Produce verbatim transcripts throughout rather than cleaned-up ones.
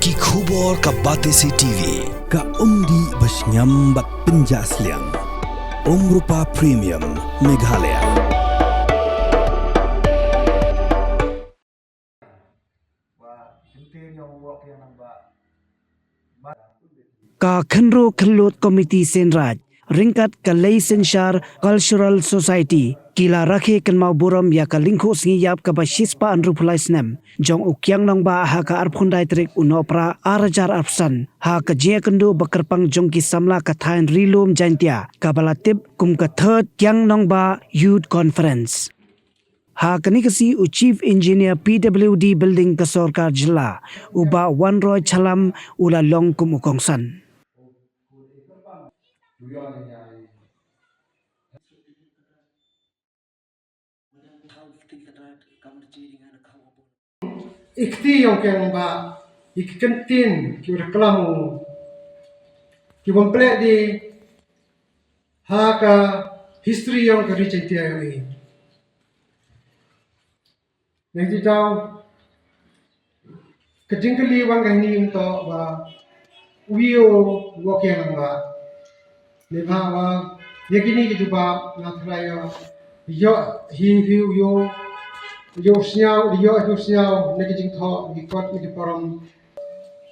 Ki khubor ka Batesi T V, ka umdih ba shngiam bad pynjah sliang. Umrupa Premium, Meghalaya. Ka Khynroo Khyllood Committee Seinraij ryngkat ka Lei Synshar Cultural Society ki la rakhe kynmaw burom ïa ka lyngkhuh sngi ïap kaba shispah hynriewphew lai snem jong u Kiang Nangbah ha ka arphew khyndai tarik u Nohprah ar hajar arphew san ha ka jingïakynduh ba kyrpang jong ki samla ka thaiñ Ri Lum Jaiñtia kaba la tip kum ka Third Kiang Nangbah Youth Conference. Ha kane ka sngi u Chief Engineer P W D Building ka Sorkar Jylla, u Bah Wanroy Challam u la long kum u kongsan. I kti ïong Kiang Nangbah, i ki kyntien ki wa da klam u, ki bym pynleh de ha ka history ïong ka ri Jaiñtia ïong i. Nangta ka jingkylli wan ka hynne mynta ba u ïoh u Kiang Nangbah. Neibhah wa ïa kine ki jubab nga tharai ïa ïoh hi hi u ïoh, ïoh sñiaw, ïoh hi u sñiaw na ki jingthoh, na ki kot, na ki parom.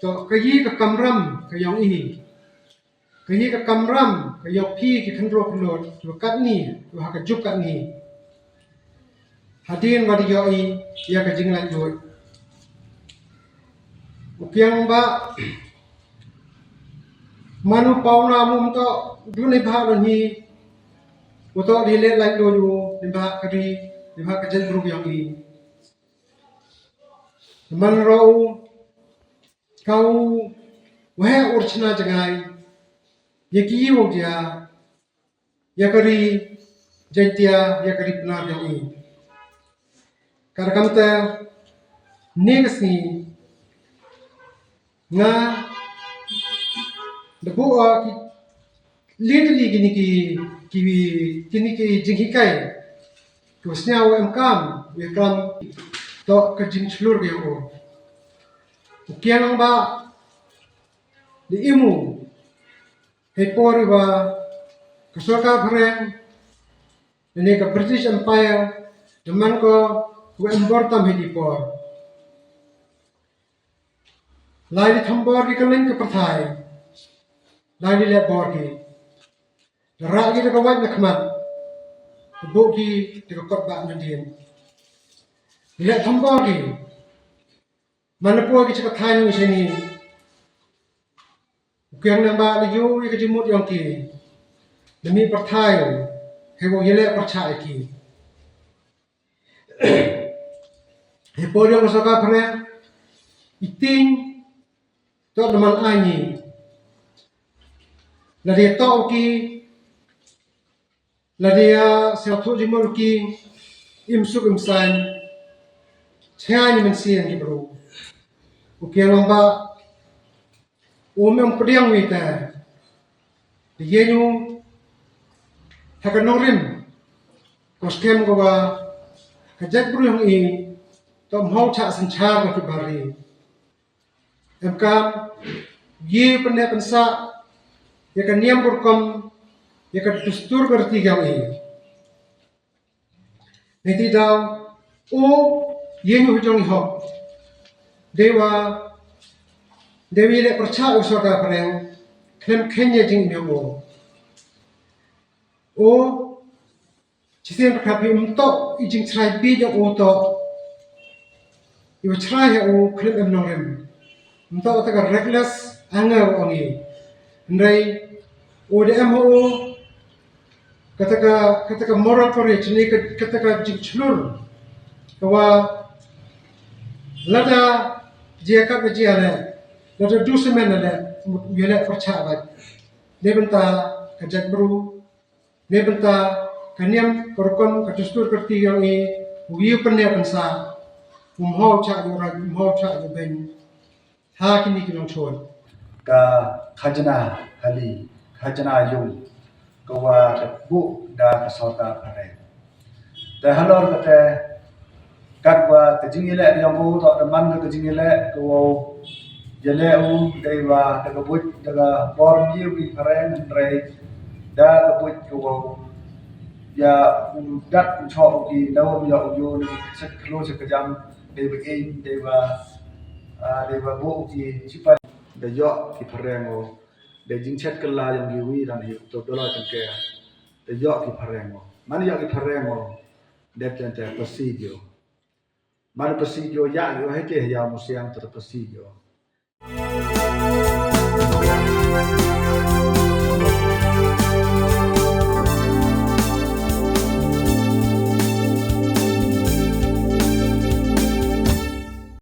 To ka ïa ka kamram ka ïong i. Ka ïa ka kamram ka ïong phi ki khynroo khyllood, to katni, to ha ka juk katni. Hadien wa da ïoh i ïa ka jinglaitluid. U Kiang Nangbah, mano paw na mum to, dun i bha lo ni, u to di le laitluid u, neibhah ka ri, neibhah ka jaitbru ïong i. Man ro u, ka u, waheh u rchna jngai, ïa ki ïa u jia, ïa ka ri Jaiñtia, ïa ka ri Pnar ïong i. Ka da kamta, ne ka sngi, nga, da buh, ah, ki, lili kini ki, ki, kini ki jinghikai, ki wa sñiaw em kam, wa kam, to ka jingshlur ka ïong u. U Kiang Nangbah, da im u, hei por iwa ka sorkar phareng, ne ka British Empire, da man ko, wa em bor tam hei di por. Lai di thambor ki ka leng ka pyrthai. Lai di leh bor ki. Da rah ki da ka wait na khmat. Da buh ki da ka kot bah na dien. Leh thambor ki. Man na por ki cha ka thaiñ ngi shini. U Kiang Nangbah la ïoh ïa ka jingmut ïong ki. Da mih pyrthai. Hei wa ïaleh pyrchah ïa ki. Hei por ïong ka sorkar phareng, i tieng, to da man ai ngi. Lada ïa to ki, lada ïa sngewthuh jingmut ki, im suk im saiñ, chai ni mynsiem ki bru. U Kiang Nangbah, um em pdiang wi te. Te ïa ñu ha ka nongrim. Ko skhem ko ba ka jaitbru ïong i to mhaw chah synchar na ki bari. Em kam ïa pynne pynsah ïa ka niam ka rukom ïa ka dustur ka riti ïong i. Ngi ti daw, u, ïa ñu ha jong i hok. Dewa, dewi leh pyrchah u sorkar phareng, khlem kheiñ ïa jingim ïong u. U, chisien pyrkhat phi um toh, i jingchrai bit ïong u toh. I wa chrai ha u khlem em nongrim. Mynta kata ka reckless anger u ong i. Hynrei u da em ha u kata ka, kata ka moral courage ne ka, kata ka jingchlur. Ka wa lada jia kat ka jia leh, lada du semen leh, u ïaleh pyrchah bad. Dei bynta ka jaitbru, dei bynta ka niam, ka rukom, ka dustur ka riti ïong i, u ïa pynne pynsah, u mhaw chah ïong raj, u mhaw chah ïong beiñ. Ha kini ki nongchon. Ka khajna hali, khajna ïong, ka wa da buh da ka sorkar phareng. Te halor kata, kat wa ka jingïaleh ïong u, to da man ka jingïaleh, ka wa Ïaleh u dei ba da ka buit da ka bor ïa u ki phareng, hynrei da ka buit ka wow ïa u dat u choh u ki, da u ïa u ïoh u ki sek khlo sek ka jam, dei ba ing, dei ba, ah, dei ba buh u ki sipai. Da ïoh ki phareng u, da jingchet kylla jong ki wi dang hi to dola tengke. Da ïoh ki phareng u. Man ïoh ki phareng u, dep tente pasi ïoh. Man pasi ïoh ïa ïoh hei te ïa musiang te pasi ïoh.